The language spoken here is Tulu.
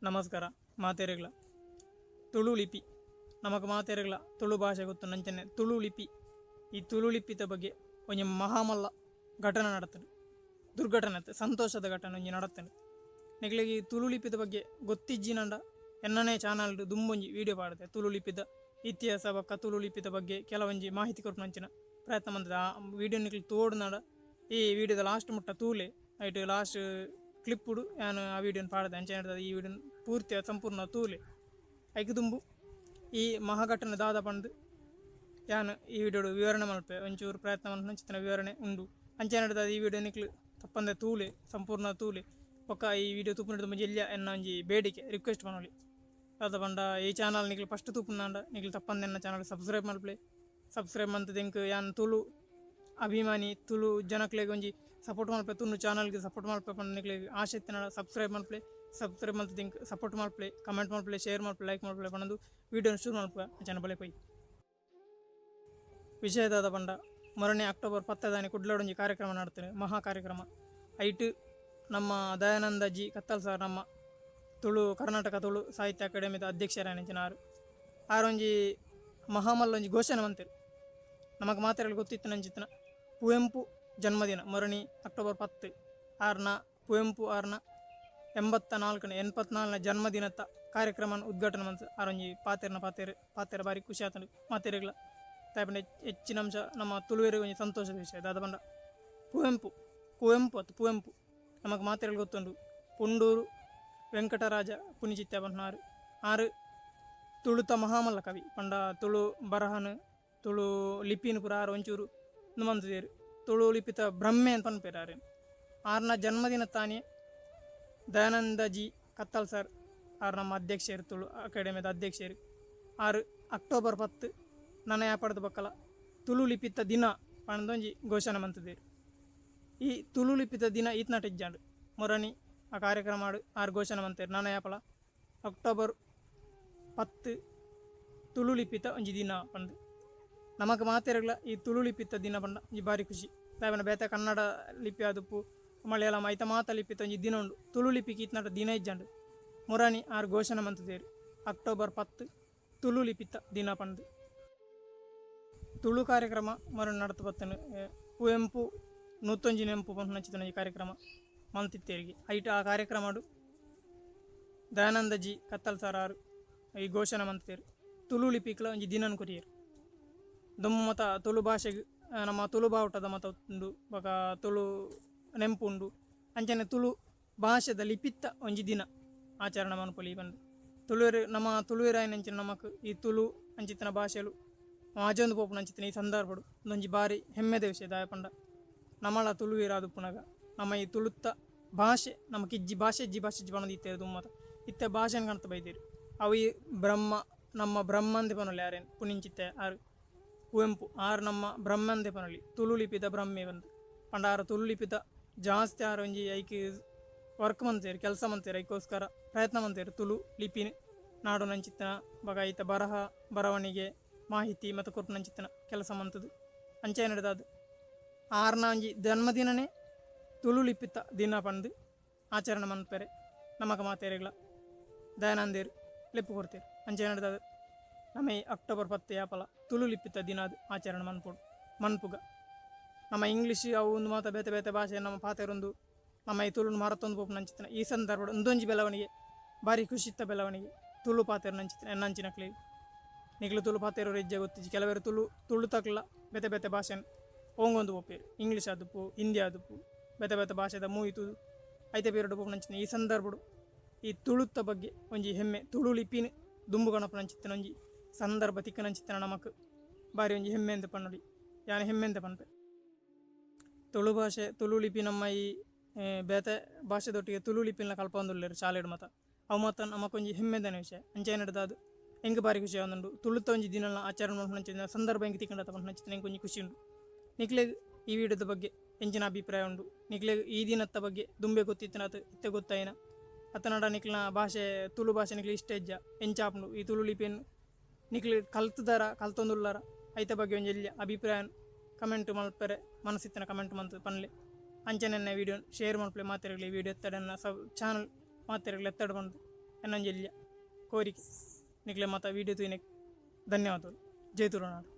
ನಮಸ್ಕಾರ ಮಾತೆರೆಗ್ಲ. ತುಳು ಲಿಪಿ ನಮಕ್ ಮಾತೆರೆಗ್ಲ ತುಳು ಭಾಷೆ ಗೊತ್ತು ನಂಚನೆ ತುಳು ಲಿಪಿ. ಈ ತುಳು ಲಿಪಿತ ಬಗ್ಗೆ ಒಂಜಿ ಮಹಾಮಲ್ಲ ಘಟನೆ ನಡತಂಡು, ದುರ್ಘಟನೆ ಸಂತೋಷದ ಘಟನೆ ಒಂಜಿ ನಡತಂಡು. ನಿಕ್ಲೆಗ್ ಈ ತುಳು ಲಿಪಿತ ಬಗ್ಗೆ ಗೊತ್ತಿಜ್ಜಿನಂಡ ಎನ್ನನೇ ಚಾನಲ್ ದುಂಬೊಂಜಿ ವಿಡಿಯೋ ಪಾಡುತ್ತೆ. ತುಳು ಲಿಪಿದ ಇತಿಹಾಸ ಬೊಕ್ಕ ತುಳು ಲಿಪಿತ ಬಗ್ಗೆ ಕೆಲವೊಂಜಿ ಮಾಹಿತಿ ಕೊರ್ಪುನಂಚಿನ ಪ್ರಯತ್ನ ಮಂತದ. ಆ ವಿಡಿಯೋ ನಿಕ್ಲೆ ತೋಡುನಾಡ ಈ ವಿಡಿಯೋದ ಲಾಸ್ಟ್ ಮುಟ್ಟ ತೂಲೆ ಐಟ್ ಲಾಸ್ಟ್ ಕ್ಲಿಪ್ಪುಡು ಯಾನ್ ಆ ವಿಡಿಯೋನ ಪಾಡ್ದೆ. ಅಂಚ ಹೇಳ್ತದೆ ಈ ವಿಡಿಯೋನ ಪೂರ್ತಿ ಸಂಪೂರ್ಣ ತೂಲೆ. ಐಕ್ ದುಂಬು ಈ ಮಹಾಘಟನೆ ದಾದ ಪಂದ್ ಯಾನ್ ಈ ವಿಡಿಯೋಡು ವಿವರಣೆ ಮಲ್ಪೆ ಒಂಚೂರು ಪ್ರಯತ್ನ ಮಲ್ಪುನಂಚಿತ್ತಿನ ವಿವರಣೆ ಉಂಡು. ಅಂಚ ಹೇಳ್ತದೆ ಈ ವಿಡಿಯೋ ನಿಕ್ಲು ತಪ್ಪಂದೆ ತೂಲೆ, ಸಂಪೂರ್ಣ ತೂಲೆ. ಬೊಕ್ಕ ಈ ವಿಡಿಯೋ ತೂಪುನ ಒಂಜಿ ಎಲ್ಯ ಎನ್ನ ಒಂಜಿ ಬೇಡಿಕೆ ರಿಕ್ವೆಸ್ಟ್ ಮನೋಲಿ. ದಾದ ಪಂಡ ಈ ಚಾನಲ್ ನಿಕ್ಲು ಫಸ್ಟ್ ತೂಪುನಾಂಡ ನಿಕ್ಲು ತಪ್ಪಂದೆ ಎನ್ನ ಚಾನಲ್ ಸಬ್ಸ್ಕ್ರೈಬ್ ಮಲ್ಪಲೆ. ಸಬ್ಸ್ಕ್ರೈಬ್ ಮಂತದ ಎಂಕ್ ಯಾನ್ ತುಳು ಅಭಿಮಾನಿ ತುಳು ಜನಕ್ಲೆಗ್ ಒಂಜಿ ಸಪೋರ್ಟ್ ಮಲ್ಪೆ, ತುಳು ಚಾನಲ್ಗೆ ಸಪೋರ್ಟ್ ಮಲ್ಪೆ ಪಂಡ ನಿಕ್ಲೆಗ್ ಆಸೆ ಇತ್ತಿನ ಸಬ್ಸ್ಕ್ರೈಬ್ ಮಲ್ಪಲೆ. ಸಬ್ಸ್ಕ್ರೈಬ್ ಮಲ್ತದ ಎಂಕ್ ಸಪೋರ್ಟ್ ಮಲ್ಪಲೆ, ಕಮೆಂಟ್ ಮಲ್ಪಲೆ, ಶೇರ್ ಮಲ್ಪಲೆ, ಲೈಕ್ ಮಲ್ಪಲೆ ಪಂಡೊಂದು ವಿಡಿಯೋನ ಶುರು ಮಲ್ಪುವ. ಅಂಚನೆ ಬಲೆ ಪೋಯಿ ವಿಷಯ ದಾದ ಪಂಡ ಮೊರನೆ ಅಕ್ಟೋಬರ್ 10 ಕುಡ್ಲಡ್ ಒಂಜಿ ಕಾರ್ಯಕ್ರಮ ನಡತ್ಂಡ್, ಮಹಾ ಕಾರ್ಯಕ್ರಮ. ಐಟ್ ನಮ್ಮ ದಯಾನಂದ ಜಿ ಕತ್ತಲ್ ಸರ್ ನಮ್ಮ ತುಳು ಕರ್ನಾಟಕ ತುಳು ಸಾಹಿತ್ಯ ಅಕಾಡೆಮಿದ ಅಧ್ಯಕ್ಷರಾಯಿನಂಚಿನ ಆರು ಆರೊಂಜಿ ಮಹಾಮಲ್ಲ ಒಂಜಿ ಘೋಷಣೆ ಮಂತೆರ್. ನಮಕ್ ಮಾತೆರೆಗ್ಲ ಗೊತ್ತಿತ್ತಿನಂಚಿತ್ತಿನ ಕುವೆಂಪು ಜನ್ಮದಿನ ಮೊರಣಿ ಅಕ್ಟೋಬರ್ 10 ಆರ್ನ ಕುವೆಂಪು ಆರ್ನ 84ನೇ 84ನೇ ಜನ್ಮದಿನದ ಕಾರ್ಯಕ್ರಮ ಉದ್ಘಾಟನೆ ಮಂತ್ ಆರೊಂಜಿ ಪಾತೆರ್ನ ಪಾತೆರ್ ಪಾತೆರ ಬಾರಿ ಖುಷಿ ಆತಂಡು ಮಾತೆರೆಗ್ಲ. ದಾಯೆ ಹೆಚ್ಚಿನ ಅಂಶ ನಮ್ಮ ತುಳುವೆರೆಗ್ ಒಂಜಿ ಸಂತೋಷದ ವಿಷಯ. ದಾದ ಪಂಡ ಕುವೆಂಪು ಕುವೆಂಪು ಅತ್ತು ಪುವೆಂಪು ನಮಕ್ ಮಾತೆರೆಗ್ಲ ಗೊತ್ತುಂಡು. ಪುಂಡೂರು ವೆಂಕಟರಾಜ ಪುನಿಚಿತ್ಯ ಪನ್ಪಿನಾರ್ ಆರು ತುಳುತ ಮಹಾಮಲ್ಲ ಕವಿ. ಪಂಡ ತುಳು ಬರಹನ್ ತುಳು ಲಿಪಿನ್ ಪೂರ ಆರ್ ಒಂಚೂರು ಉಂದು ಮಂತುದೆರ್. ತುಳು ಲಿಪಿತ ಬ್ರಹ್ಮೆ ಅಂತ ಪನ್ಪೆರ್ ಆರೆನ್. ಆರ್ನ ಜನ್ಮದಿನ ತಾನೇ ದಯಾನಂದ ಜಿ ಕತ್ತಲ್ ಸರ್ ಆರ್ ನಮ್ಮ ಅಧ್ಯಕ್ಷರು, ತುಳು ಅಕಾಡೆಮಿದ ಅಧ್ಯಕ್ಷರು. ಆರು ಅಕ್ಟೋಬರ್ 10 ನನ ಯಾಪಡ್ದು ಬೊಕ್ಕಲ ತುಳು ಲಿಪಿತ ದಿನ ಪಂಡೊಂಜಿ ಘೋಷಣೆ ಮಂತುದೆರ್. ಈ ತುಳು ಲಿಪಿತ ದಿನ ಈತ್ನಾಟ ಇಜ್ಜಾಂಡ್. ಮೊರನಿ ಆ ಕಾರ್ಯಕ್ರಮ ಆರು ಘೋಷಣೆ ಮಂತೆರ್ ನನ ಯಾಪಲ ಅಕ್ಟೋಬರ್ 10 ತುಳು ಲಿಪಿತ ಒಂಜಿ ದಿನ ಪಂದ್. ನಮಕ್ ಮಾತೆರೆಗ್ಲ ಈ ತುಳು ಲಿಪಿತ ದಿನ ಪಂಡ ಒಂಜಿ ಬಾರಿ ಖುಷಿ. ದಾಯೆ ಬೇತೆ ಕನ್ನಡ ಲಿಪಿ ಆದುಪ್ಪು ಮಲಯಾಳಂ ಐತ ಮಾತ ಲಿಪಿತ ಒಂಜಿ ದಿನ ಉಂಡು. ತುಳು ಲಿಪಿಗೆ ಈತ್ನಾಟ ದಿನ ಇಜ್ಜಾಂಡ್. ಮೊರನಿ ಆರು ಘೋಷಣೆ ಮಂತುದೆರ್ ಅಕ್ಟೋಬರ್ 10 ತುಳು ಲಿಪಿತ ದಿನ ಪಂದ್. ತುಳು ಕಾರ್ಯಕ್ರಮ ಮೊರನಿ ನಡತು ಬತ್ತನು. ಕುವೆಂಪು 101 ನೆಂಪು ಪನ್ಪುನಂಚಿತ್ತಿನ ಈ ಕಾರ್ಯಕ್ರಮ ಮಂತಿತ್ತೇರಿಗೆ. ಐಟ್ ಆ ಕಾರ್ಯಕ್ರಮಡು ದಯಾನಂದ ಜಿ ಕತ್ತಲ್ ಸರ್ ಆರು ಈ ಘೋಷಣೆ ಮಂತುದೆರ್. ತುಳು ಲಿಪಿಕ್ಲ ಒಂಜಿ ದಿನನ್ ಕೊರಿಯೆರ್. ದುಂಬು ಮತ ತುಳು ಭಾಷೆಗ್ ನಮ್ಮ ತುಳು ಬಾವುಟದ ಮತ ಉಂಡು, ಬೊಕ ತುಳು ನೆಂಪು ಉಂಡು. ಅಂಚನೆ ತುಳು ಭಾಷೆದ ಲಿಪಿತ್ತ ಒಂಜಿ ದಿನ ಆಚರಣೆ ಮನ್ಪೊಲಿ ಪಂದ್. ತುಳುವೆರ್ ನಮ್ಮ ತುಳುವೆರಾಯಿನಂಚಿನ ನಮಕ್ ಈ ತುಳು ಅಂಚಿತ್ತಿನ ಭಾಷೆಲು ಆಜೊಂದು ಪೋಪುನಂಚಿತ್ತಿನ ಈ ಸಂದರ್ಭಡು ಒಂಜಿ ಬಾರಿ ಹೆಮ್ಮೆದ ವಿಷಯ. ದಾಯೆ ಪಂಡ ನಮಲ ತುಳುವೆರಾದುಪ್ಪುನಗ ನಮ್ಮ ಈ ತುಳುತ್ತ ಭಾಷೆ ನಮಕ್ ಇಜ್ಜಿ, ಭಾಷೆ ಇಜ್ಜಿ ಭಾಷೆ ಇಜ್ಜಿ ಪನೊಂದು ಇತ್ತೆರ್ ದುಂಬು ಮತ ಇತ್ತೆ ಭಾಷೆನ್ ಕಣತ್ ಬೈದೆರ್. ಅವು ಈ ಬ್ರಹ್ಮ ನಮ್ಮ ಬ್ರಹ್ಮಂದೆ ಪನೊಲಿ ಆರೇನ್ ಪುನಿಂಚಿತ್ತೆ ಆರ್ ಕುವೆಂಪು ಆರ್ ನಮ್ಮ ಬ್ರಹ್ಮಂದೆ ಪನೊಲಿ ತುಳು ಲಿಪಿದ ಬ್ರಹ್ಮೆ ಪಂದ್. ಪಂಡ ಆರ್ ತುಳು ಲಿಪಿದ ಜಾಸ್ತಿ ಆರ್ ಒಂಜಿ ಐಕ್ ವರ್ಕ್ ಮಂತೇರ್, ಕೆಲಸ ಮಂತೇರ್, ಐಕೋಸ್ಕರ ಪ್ರಯತ್ನ ಮಂತೇರ್ ತುಳು ಲಿಪಿನ್ ನಾಡುನಂಚಿತ್ತಿನ ಬೊಕ ಐತ ಬರಹ ಬರವಣಿಗೆ ಮಾಹಿತಿ ಮತ್ತು ಕೊರ್ಪುನಂಚಿತ್ತಿನ ಕೆಲಸ ಮಂತುದು. ಅಂಚ ನಡ್ದಾದ್ ಆರ್ನ ಒಂಜಿ ಜನ್ಮದಿನನೇ ತುಳು ಲಿಪಿತ ದಿನ ಪಂದ್ ಆಚರಣೆ ಮನ್ಪೆರೆ ನಮಕ್ ಮಾತೆರೆಗ್ಲ ದಯಾನಂದೆರ್ ಲೆಪ್ಪು ಕೊರ್ತೆರ್. ಅಂಚ ನಡ್ದಾದ್ ನಮ್ಮ ಈ ಅಕ್ಟೋಬರ್ 10 ಯಾಪಲ ತುಳು ಲಿಪಿತ ದಿನ ಆಚರಣೆ ಮನ್ಪೊಡು ಮನ್ಪುಗ. ನಮ್ಮ ಇಂಗ್ಲೀಷ್ ಅವು ಒಂದು ಮಾತ ಬೇತೆ ಬೇತೆ ಭಾಷೆ ನಮ್ಮ ಪಾತೆರೊಂದು ನಮ್ಮ ಈ ತುಳುನು ಮರತೊಂದು ಪೋಪುನಂಚಿತ್ತಿನ ಈ ಸಂದರ್ಭಡ್ ಉಂದೊಂಜಿ ಬೆಳವಣಿಗೆ ಬಾರಿ ಖುಷಿತ್ತ ಬೆಳವಣಿಗೆ. ತುಳು ಪಾತೆರ್ನಂಚಿತ್ತಿನ ಎನ್ನಂಚಿನಕ್ಲೆಗ್ ನಿಕ್ಲು ತುಳು ಪಾತೆರೋರು ಇಜ್ಜ ಗೊತ್ತಿಜ್ಜಿ. ಕೆಲವರು ತುಳು ತುಳು ತಕ್ಲ ಬೇತೆ ಬೇತೆ ಭಾಷೆನ್ ಓಂಗೊಂದು ಪೋಪೆರ್. ಇಂಗ್ಲೀಷ್ ಆದುಪ್ಪು, ಹಿಂದಿ ಆದುಪ್ಪು, ಬೇತೆ ಬೇತೆ ಭಾಷೆದ ಮೂವಿ ತೂದು ಐತೆ ಪೀರಿಯಡ್ ಪೋಪುನಂಚಿತ್ತಿನ ಈ ಸಂದರ್ಭಡು ಈ ತುಳುತ್ತ ಬಗ್ಗೆ ಒಂಜಿ ಹೆಮ್ಮೆ, ತುಳು ಲಿಪಿನ್ ದುಂಬು ಕಣಪುನಂಚಿತ್ತಿನ ಒಂಜಿ ಸಂದರ್ಭ ತಿಕ್ಕನಂಚಿತ್ತಿನ ನಮಕ್ ಬಾರಿ ಒಂಜಿ ಹೆಮ್ಮೆ ಅಂತ ಪನ್ನೊಲಿ. ಯಾನ್ ಹೆಮ್ಮೆ ಅಂತ ಪನ್ಪೆ. ತುಳು ಭಾಷೆ ತುಳು ಲಿಪಿ ನಮ್ಮ ಈ ಬೇತೆ ಭಾಷೆದೊಟ್ಟಿಗೆ ತುಳು ಲಿಪಿನ ಕಲ್ಪೊಂದುಲ್ಲೆರ್ ಶಾಲೆಡ್ ಮತ ಅವು ಮಾತ ನಮಕೊಂಜಿ ಹೆಮ್ಮೆದನ ವಿಷಯ. ಅಂಚ ನಡ್ದಾದ್ ಎಂಕ್ ಬಾರಿ ಖುಷಿ ಆವೊಂದುಂಡು. ತುಳುತ ಒಂಜಿ ದಿನಲ ಆಚರಣೆ ಮನ್ಪುನಂಚಿತ್ತಿನ ಸಂದರ್ಭ ಎಂಕ್ ತಿಕ್ಕಂಡತ ಪನ್ಪುನಂಚಿತ್ತಿನ ಎಂಕ್ ಒಂಜಿ ಖುಷಿ ಉಂಡು. ನಿಕ್ಲೆಗ್ ಈ ವಿಡಿಯೋದ ಬಗ್ಗೆ ಎಂಚಿನ ಅಭಿಪ್ರಾಯ ಉಂಡು? ನಿಕ್ಲೆಗ್ ಈ ದಿನತ್ತ ಬಗ್ಗೆ ದುಂಬೆ ಗೊತ್ತಿತ್ತಿನ ಇತ್ತೆ ಗೊತ್ತಾಯಿನ ಅತ್ತನಡ ನಿಕ್ಲೆನ ಭಾಷೆ ತುಳು ಭಾಷೆ ನಿಕ್ಲೆ ಇಷ್ಟ ಇಜ್ಜ ಎಂಚ ಆಪುಂಡು ಈ ತುಳು ಲಿಪಿನ್ ನಿಕ್ಲೆ ಕಲ್ತುದರ ಕಲ್ತೊಂದುಲ್ಲರ ಐತ ಬಗ್ಗೆ ಒಂಜಿ ಎಲ್ಯ ಅಭಿಪ್ರಾಯ ಕಮೆಂಟ್ ಮಲ್ಪೆರೆ ಮನಸ್ಸಿತ್ತಿನ ಕಮೆಂಟ್ ಮಂತ್ ಪನ್ಲೆ. ಅಂಚನೆ ವಿಡಿಯೋ ಶೇರ್ ಮಲ್ಪಲೆ ಮಾತೆರೆಗ್ಲ. ಈ ವಿಡಿಯೋ ಎತ್ತಡನ್ನ ಸಬ್ ಚಾನಲ್ ಮಾತೆರೆಗ್ಲ ಎತ್ತಡ ಪಂದ್ ಎನ್ನೊಂಜಿ ಎಲ್ಯ ಕೋರಿಕೆ. ನಿಕ್ಲೆ ಮಾತ ವಿಡಿಯೋ ತೂಯಿನೆಕ್ ಧನ್ಯವಾದಗಳು. ಜೈ ತುಳುನಾಡು.